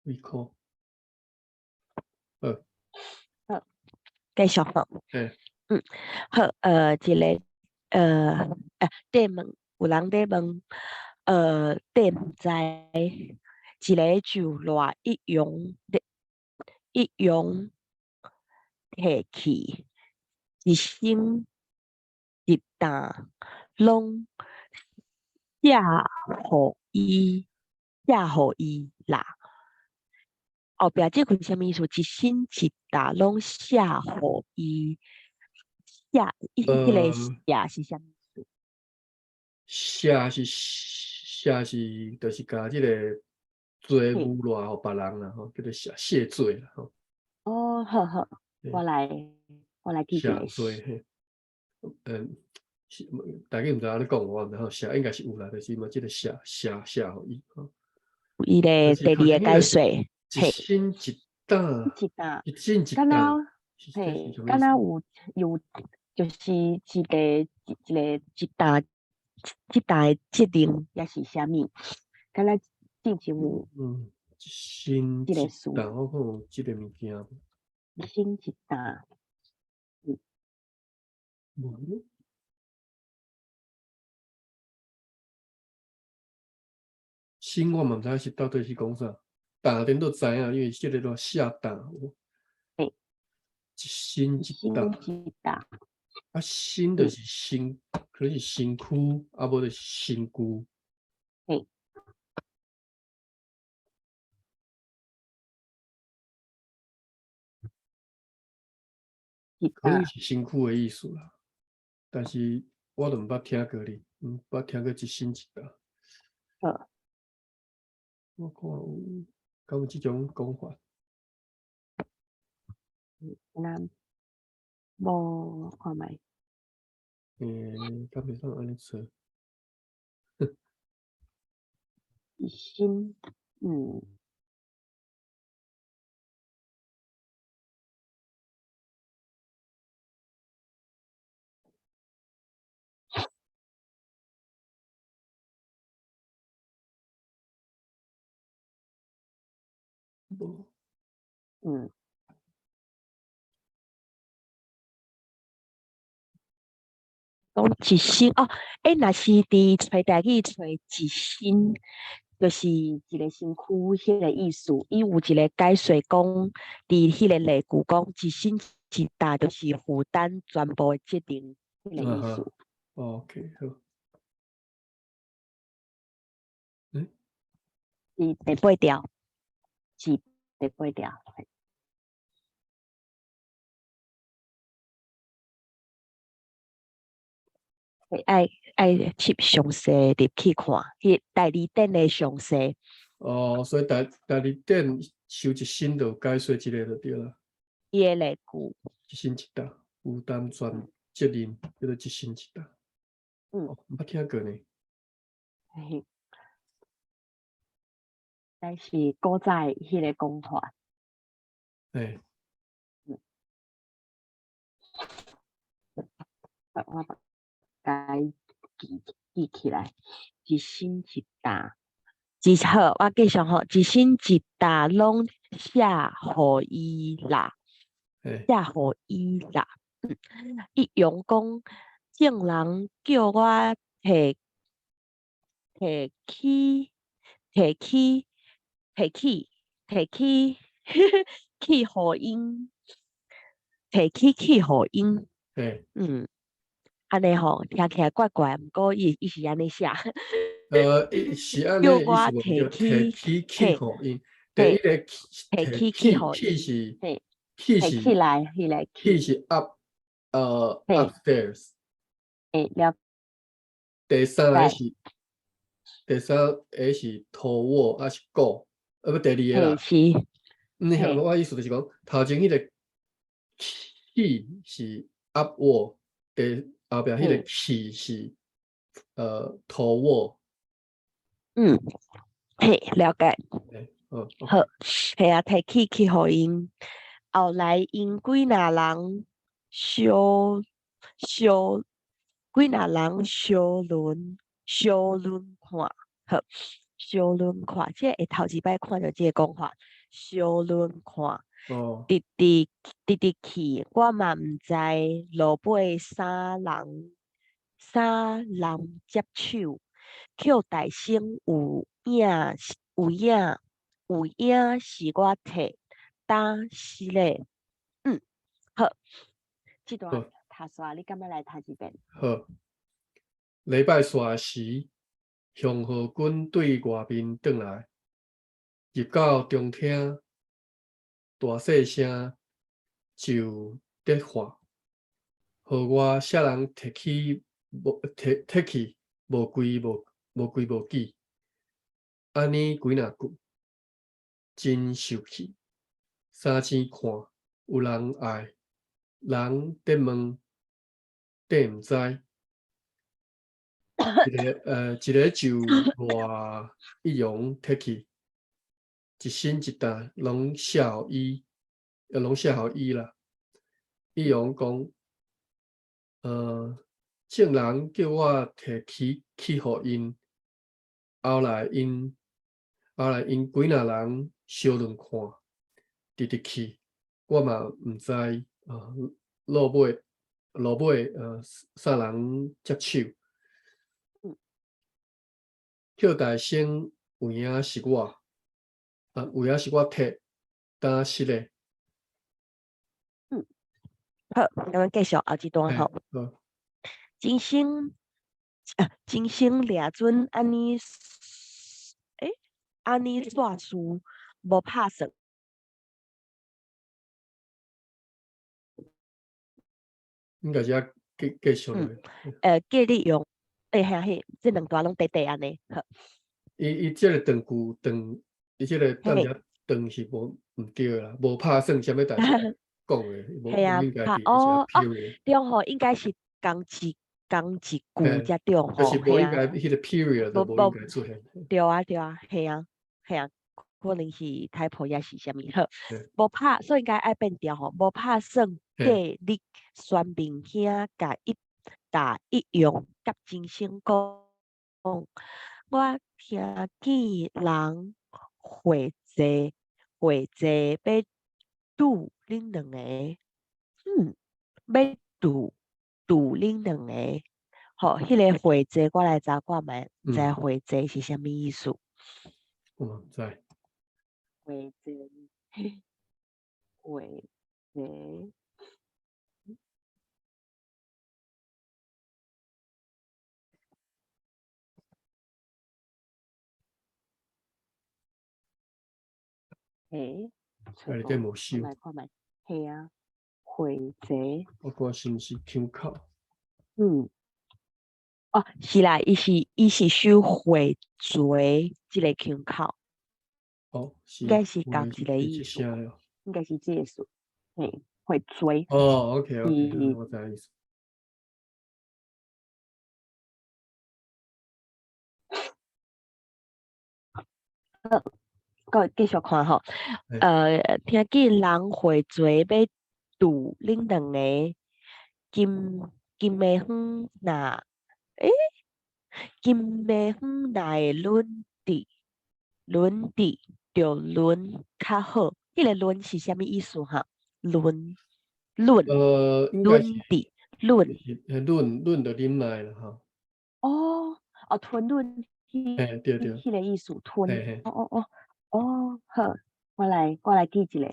Recall。好。好，繼續吼。嘿。嗯，好，一个，咧問，有人咧問，你毋知，一个就賴一陽咧，一陽提去，一身一擔，攏卸予伊，卸予伊啦。後壁這句啥物意思？一身一擔攏卸予伊，卸，伊彼個卸是啥物意思？卸是卸是，就是共這个罪物賴予別人啦，吼，叫做卸卸罪啦，吼。哦，好好，我來記一下。卸罪嘿，嗯，是大家毋知按呢講，我毋知吼，卸應該是有啦，就是嘛，這个卸卸卸予伊吼。伊个第二個解說，一身一擔，一擔，一身一擔，嘿，敢若有，就是一個一個一擔一擔的責任，抑是啥物？敢若進前有，嗯，一身這個詞，一擔，我看有這個物件。一身一擔，嗯。無。身我嘛毋知是到底是講啥，擔恁都知影，因為這個都卸擔有。嘿。一身一擔。一擔。啊，身就是身，可能是身軀，啊無就是身軀。嘿。可能是身軀的意思啦，但是我都毋捌聽過哩，毋捌聽過一身一擔。好。我看有，敢有這種講法？嗯，那無看覓。敢袂當按呢找？一身，嗯。無。嗯。講一身哦，欸，若是佇揣台語揣一身，就是一個身軀彼個意思。伊有一個解說講，佇彼個例句講一身一擔，就是負擔全部的責任，彼個意思。 OK，好。欸？是第八條，是第八條。愛愛翕詳細入去看，彼大字典的詳細。哦，所以大大字典搜一身就解說這個就對啦。伊的例句。一身一擔，負擔全責任，叫做一身一擔。嗯。毋捌聽過呢。嘿。但是古早彼個講法。欸。嗯。我共記記起來，一身一擔，一好，我繼續吼，一身一擔攏卸予伊啦，卸予伊啦。一陽講，眾人叫我提提起提起提起提起去予𪜶，提起去予𪜶。嗯。按呢吼，聽起來怪怪，毋過伊伊是按呢寫。伊是按呢意思無？提起去予𪜶。第一个提起去予起是起是起來，彼个起是 up，upstairs。欸，了。第三个是 toward，抑是 go，啊不，第二个啦。是。你曉我意思就是講，頭前彼个起是 upward，第後壁彼个去是toward。嗯，嘿，了解。好，好，嘿啊，提起去予𪜶，後來𪜶幾若人相相幾若人相輪相輪看，好，相輪看，這個頭一擺看著這個講法，相輪看，直直直直去，我嘛毋知路尾啥人啥人接手，寇大生有影有影有影是我提，擔是咧，好，這段讀煞，你敢欲來讀一遍？好，禮拜煞時，向和軍對外面轉來，入到中廳，大細聲就咧喊，予我啥人提去無提提去無規無無規無矩，按呢幾若句，真受氣。三更看有人愛，人佇問，佇毋知。一個就賴一陽提去，一身一擔攏卸予伊，攏卸予伊啦。一陽講，眾人叫我提起去予𪜶，後來𪜶幾若人相輪看，直直去，我嘛毋知，路尾啥人接手。寇大生有影是我，有影是我提，擔是咧。好，咱繼續後一段吼。好。真生掠準按呢，按呢煞事無拍算。應該是愛繼續落。繼你用，嘿嘿，這兩段攏短短按呢，好。伊這個斷句斷，伊這個等下斷是無毋對啦，無拍算啥物代誌講的，無應該佇哦，對吼，應該是仝一句才對吼，就是無應該彼個 period 都無應該出現。對啊對啊，嘿啊嘿啊，可能是 typo 抑是啥物好，無拍，所以應該愛變調吼，無拍算隔日宣明兄共一陽佮真生講，我聽見人會坐會坐欲拄恁兩個，欲拄拄恁兩個，吼，彼個會坐我來查看覓，毋知會坐是啥物意思？我嘛毋知。會坐，會坐。啊，你無收。來看覓，嘿啊，會坐。我看是毋是腔口？哦，是啦，伊是收會坐這個腔口。哦，是。應該是仝一個意思。應該是這個意思。嘿，會坐。哦，OK，OK，我知意思。好，閣繼續看吼。聽見人會坐欲拄恁兩個，金暝昏若，金暝昏若會輪佇輪佇著輪較好。彼個輪是啥物意思哈？輪輪輪佇輪。忍忍就忍耐啦吼。哦，哦，吞忍，對對。彼個意思，吞。哦哦哦，哦，好，我來記一下。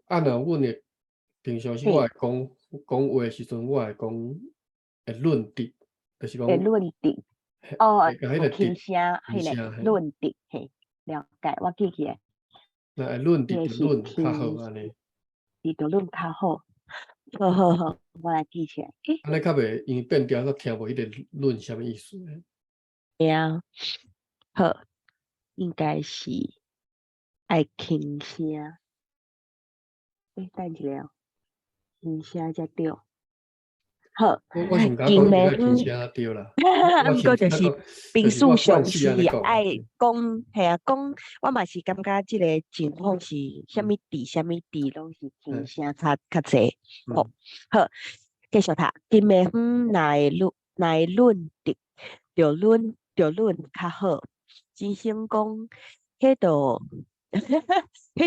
啊，若阮會平常時我會講講話的時陣，我會講會忍佇，就是講。會忍佇。哦，有輕聲，彼個忍佇，嘿，了解，我記起來。若會忍佇就忍較好按呢。佇就忍較好，好好好，我來記起來。按呢較袂，因為變調煞聽無彼個忍啥物意思。對啊，好，應該是愛輕聲。等一下哦，輕聲才對。好，我是毋敢講愛輕聲對啦。毋過就是平素常時愛講，嘿啊，講我嘛是感覺這個情況是啥物佇啥物佇，攏是輕聲較濟。好，好，繼續讀。金暝昏若會忍，若會忍佇，著忍著忍較好。真生講，彼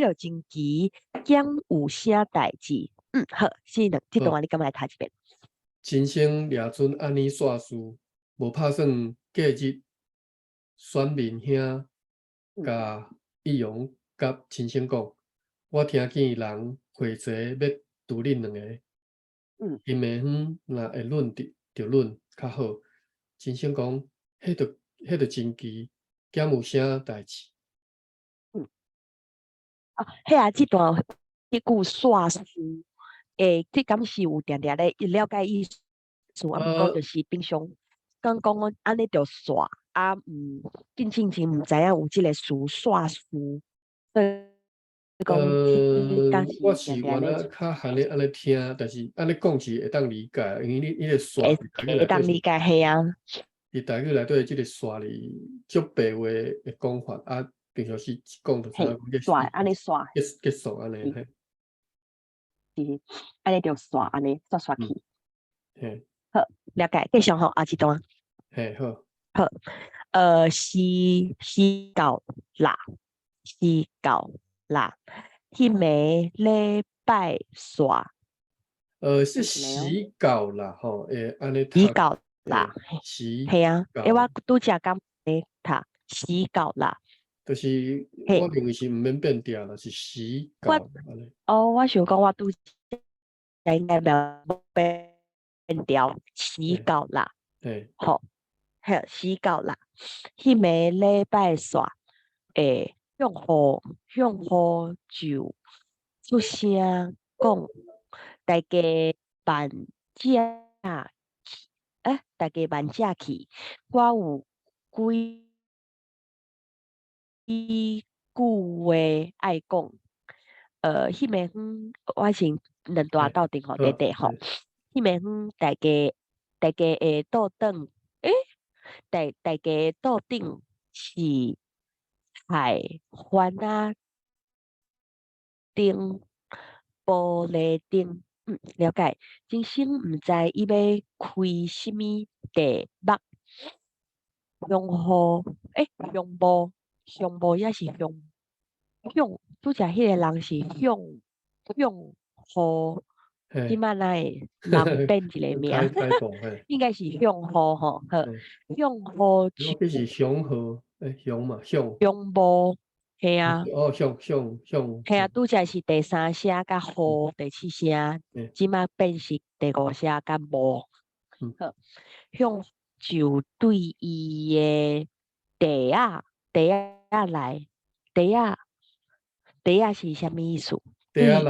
就真奇，敢有啥代誌？嗯，好，先兩，這段你敢來讀一遍？真生掠準按呢煞事，無拍算隔日，選民兄共易容佮真生講，我聽見人會齊欲除恁兩个。金暝昏若會忍著，就忍較好。真生講，彼就真奇，敢有啥代誌？嗯。啊，彼啊，這段這句煞事，欸，這敢是有定定咧了解意思，啊，毋過就是平常講講按呢就煞，啊，毋，進前前毋知影有這个詞煞事，所以講我是原來較按呢按呢聽，但是按呢講是會當理解，因為你彼个煞會當理解，嘿啊。佇台語內底，這个煞是足白話的講法，啊，平常時講就知影煞，按呢煞，結束按呢嘿。是，按呢就煞，按呢煞煞去。嘿。好，了解，繼續吼，後一段。嘿，好。好，時到啦，時到啦，彼暝禮拜煞。是時到啦，吼，會按呢讀。時到啦，時嘿啊，欸，我拄才敢咧讀時到啦。就是我認為是毋免變調啦，是時到按呢。哦，我想講我拄才應該袂變調，時到啦。好，嘿，時到啦。彼暝禮拜煞，欸，向雨就出聲講，大家慢食去，欸，大家慢食去，我有幾句話愛講。彼暝昏我先兩段鬥陣吼，短短吼。彼暝昏大家會倒轉，欸，大家桌頂是菜番仔燈、玻璃燈，嗯，了解。真生毋知伊欲開啥物題目。鄉雨，欸，鄉霧，鄉霧抑是鄉鄉，拄才彼个人是鄉鄉雨，這擺哪會人變一个名？應該是鄉雨吼，好，鄉雨這是鄉雨，欸，鄉嘛鄉。鄉霧，嘿啊。哦，鄉鄉鄉。嘿啊，拄才是第三聲佮雨，第四聲，這擺變是第五聲佮霧。好，向就對伊的袋仔袋仔內，袋仔袋仔是啥物意思？對伊的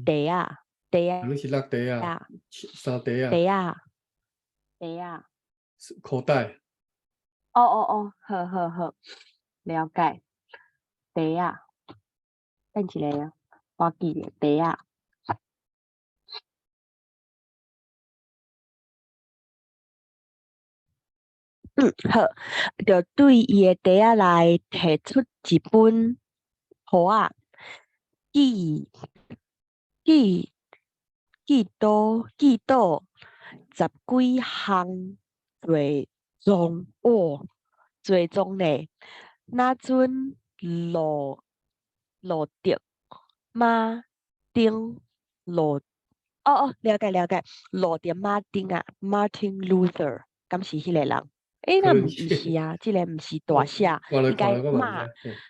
袋仔袋仔。可能是橐袋仔，衫袋仔。袋仔袋仔。褲袋。哦哦哦，好好好，了解。袋仔，等一下，我記咧袋仔。嗯，好，就對伊的袋仔內提出一本簿仔，記記記倒記倒十幾項罪狀，哦，罪狀咧，若準路德馬丁路，哦哦，了解了解，路德馬丁啊，Martin Luther，敢是彼个人？欸，那毋是啊，這个毋是大寫，應該馬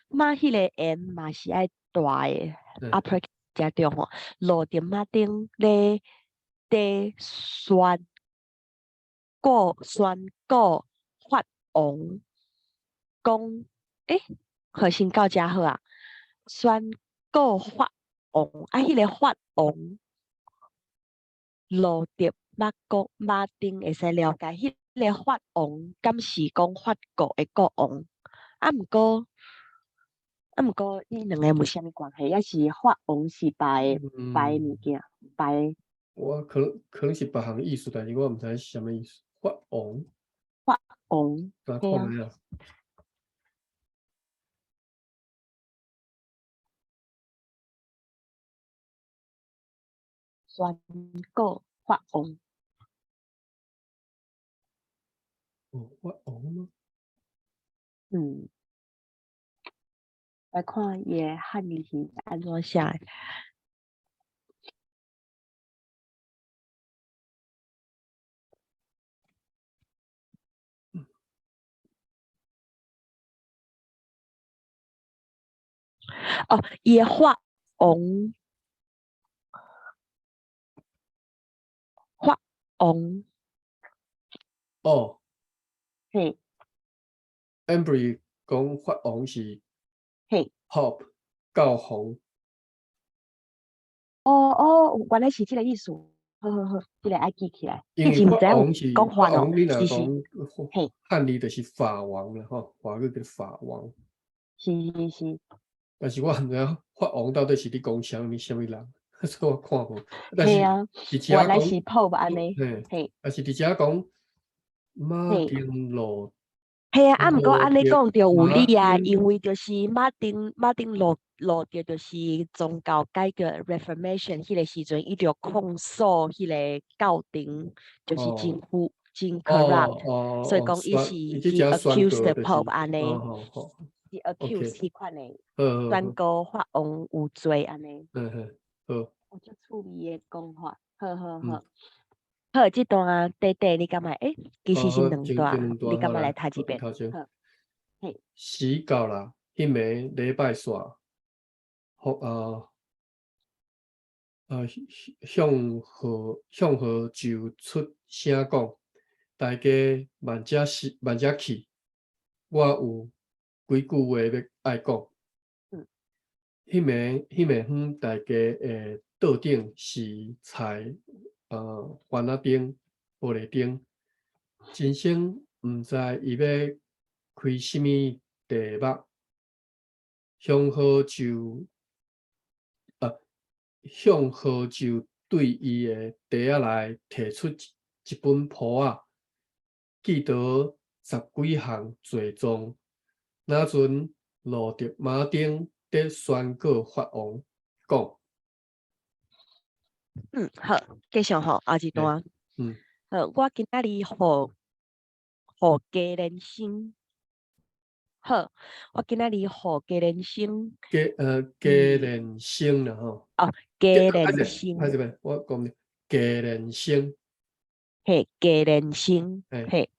馬彼个 M 嘛是愛大的，upper 才對吼。路德馬丁咧佇宣告法王講，欸，好先到遮好啊。宣告法王，啊，彼个法王路德馬國馬丁會使了解，彼个法王敢是講法國的國王？啊，毋過，彼兩个有啥物關係？抑是法王是別个別个物件，別个。我可能是別項意思，但是我毋知是啥物意思。法王。法王。來看覓啊。宣告法王。哦，法王嗎？來看伊的漢字是按怎寫的。哦，伊的法王，法王。哦。嘿。 Embry 講法王是Pope 教皇。哦哦，原來是這個意思。好好好，這個愛記起來。因為法王是法王，你若講漢字就是法王啦，吼，法語叫法王。是是是。但是我毋知影法王到底是咧講啥物啥物人，所以我看無。但是嘿啊，原來是 Pope 按呢。嘿，但是佇遮講馬丁路。嘿啊，啊，毋過按呢講就有理啊，因為就是馬丁路德就是宗教改革 Reformation 彼個時陣，伊就控訴彼個教廷，就是真腐真 corrupt，所以講伊是 he accused the Pope 按呢，he accused 彼款的，宣告法王有罪按呢。嗯嗯，好。有足趣味的講法，好好好。好，這段短短你感覺？欸，其實是兩段，你感覺來讀一遍？好，嘿。時到啦，彼暝禮拜煞，向何就出聲講，大家慢遮是慢遮去，我有幾句話欲愛講。彼暝昏大家的桌頂是菜。番仔燈、玻璃燈，真生毋知伊欲開啥物題目，向何就對伊的袋仔內提出一本簿仔，記得十幾項罪狀。若陣路德馬丁佇宣告法王講。嗯，好，繼續吼，後一段。好，我今仔日予加連生。好，我今仔日予加連生。加連生啦吼。哦，加連生。歹勢袂，我講加連生。嘿，加連生，嘿，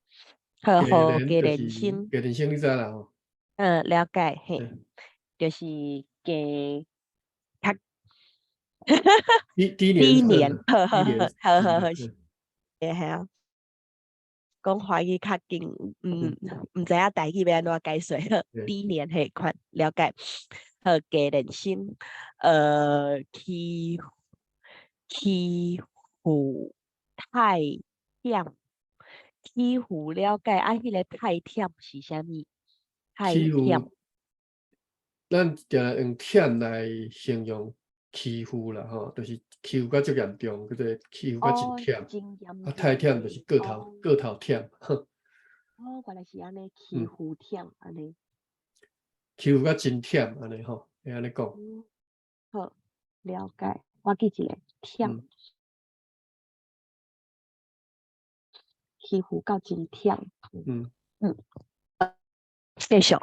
好，予加連生。加連生你知啦吼？嗯，了解，嘿，就是加。低低年，好好好，好好好，是，系啊。講華語較緊，毋知影台語欲按怎解說。低年彼款了解，好，加連生，欺負太忝，欺負了解，啊，彼個太忝是啥物？太忝。咱定定用忝來形容欺負啦，吼，就是欺負甲足嚴重，叫做欺負甲真忝。啊，太忝就是過頭忝。哦，原來是按呢，欺負忝按呢。欺負甲真忝按呢吼，會按呢講。好，了解，我記一下，忝。欺負到真忝。嗯。繼續，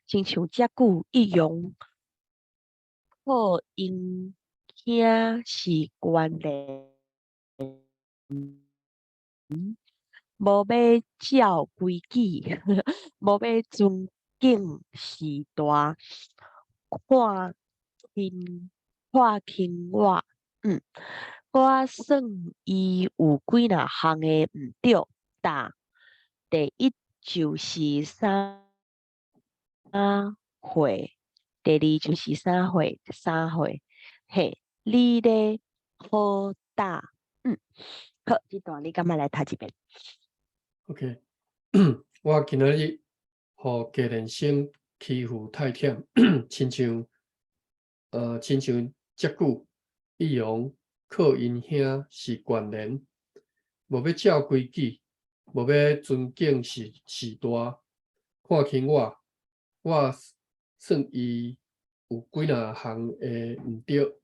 親像遮久一樣，靠𪜶兄是關聯，無欲照規矩，無欲尊敬序大，看輕我，我算伊有幾若項的毋對，但第一就是三歲，第二就是三歲，三歲，嘿，你咧好膽，好，這段你敢欲來讀一遍？OK，我今仔日予加連生欺負太忝，親像遮久一樣，靠𪜶兄是關聯，無欲照規矩，無欲尊敬序大，看輕我，我算伊有幾若項的毋對，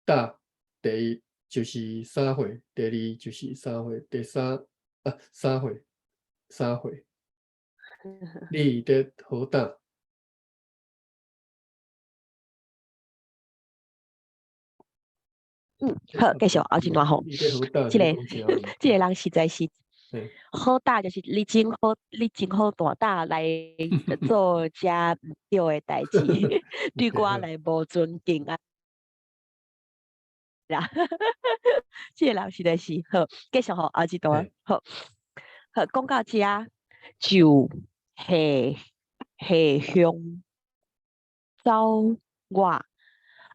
但第一就是啥貨，第二就是啥貨，第三啊啥貨，啥貨。你佇何搭？嗯，好，繼續後一段吼。你佇何搭？這个這个人實在是好膽，就是你真好，你真好大膽來做遮毋對的代誌，對我來無尊敬啊！啦，這个人實在是好，繼續吼，後一段好，好講到遮就下下向走我，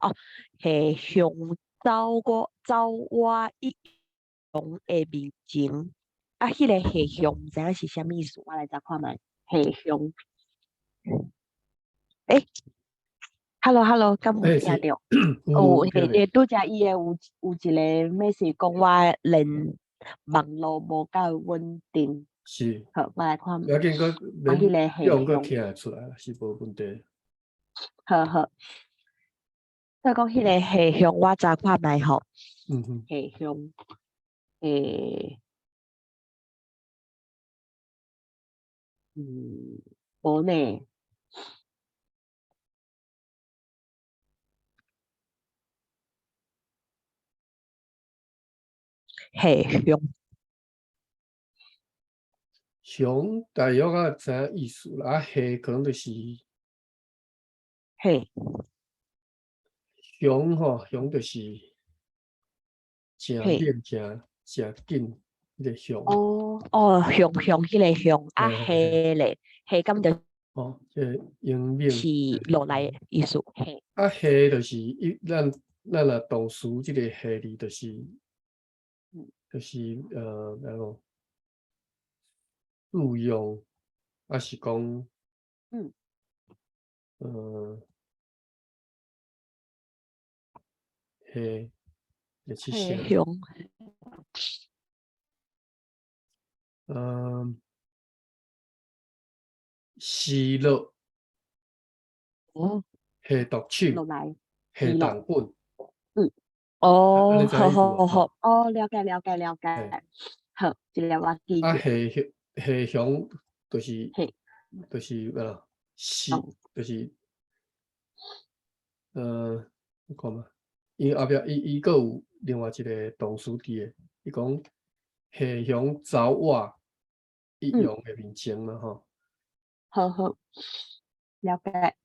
哦，下向走我走我一樣的面前，啊，彼个下向毋知影是啥物意思，我來查看覓。下向，欸，Hello，Hello，敢有聽著？有，嘿，對，拄才伊的有一個 message 講我連網路無夠穩定。是。好，我來看。不要緊，閣免用閣聽會出來，是無問題。好好。所以講，彼个下向我查看覓吼。下向，無呢。下向。向大約我知影意思啦，啊下可能就是雄吼，雄就是誠猛、誠誠緊，彼个雄。哦哦，雄雄彼个雄，啊下咧，下敢就哦，這個英猛是落來的意思。下啊下就是一咱若動詞這个下字就是按怎講，使用，抑是講，下，會出聲。雄。失落。下毒手。落來。下重本。哦，好好好，哦，了解了解了解。好，這个我記啊，下熊下熊就是啊，是就是，我看覓，因後壁伊閣有另外一个動詞佇个，伊講下熊走我一樣的面前嘛吼。好好，了解。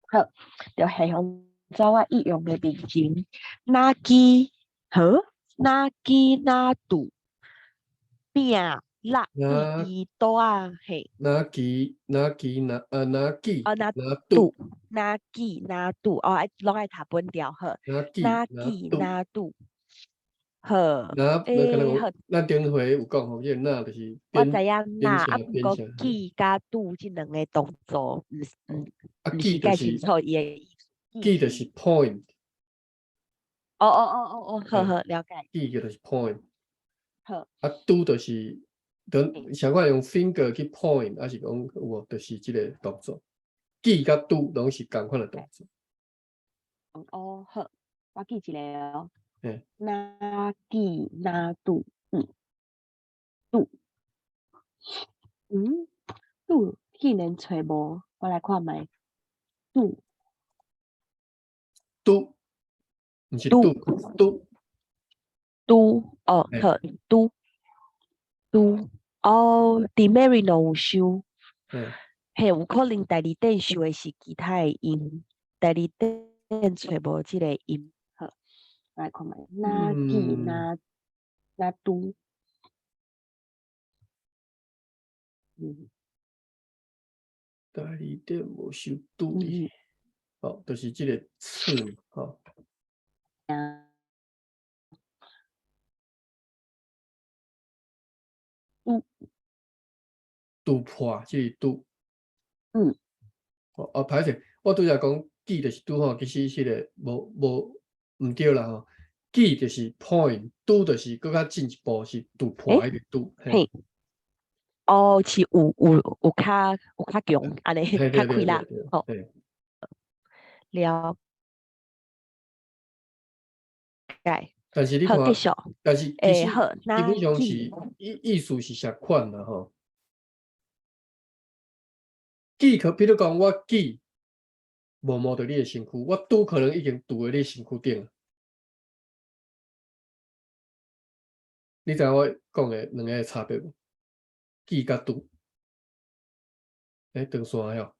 好，就下熊走我一樣的面前，哪支好？哪支哪拄餅肉對伊桌仔嘿。哪支哪支哪哪支哦哪哪拄哪支哪拄哦，愛攏愛讀本調好。哪哪支哪拄好。哪欸好。咱頂回有講吼，這个哪就是我知影哪，啊毋過支佮拄這兩个動作，毋是介清楚伊的意思。支就是 point。哦哦哦哦哦，好好了解。支就是 point。好。啊，拄就是等像我用 finger 去 point，抑是講有無？就是這个動作。支佮拄攏是仝款的動作。哦，好，我記一下哦。嘿。哪支哪拄，拄。拄竟然揣無，我來看覓。拄。拄，毋是拄，拄。拄，哦，好，拄，拄，哦，佇 Marino 有收。嘿，有可能第二頂收的是其他的音，第二頂揣無這个音。好，來看覓，哪支哪哪拄。第二頂無收拄字，哦，就是這个次，吼。拄破，這是拄。哦，歹勢，我拄才講記就是拄吼，其實彼个無毋對啦吼。記就是 point，拄就是閣較進一步是突破彼个拄。嘿。哦，是有較強，按呢較開力，吼。了解。但是你好，看，繼續。但是其欸，實好，基那本上是記意思是相款啦吼。記可，比如講我記無摸著你的身軀，我拄可能已經拄佇你身軀頂。你知影我講的兩个差別無？記佮拄，欸，斷線了。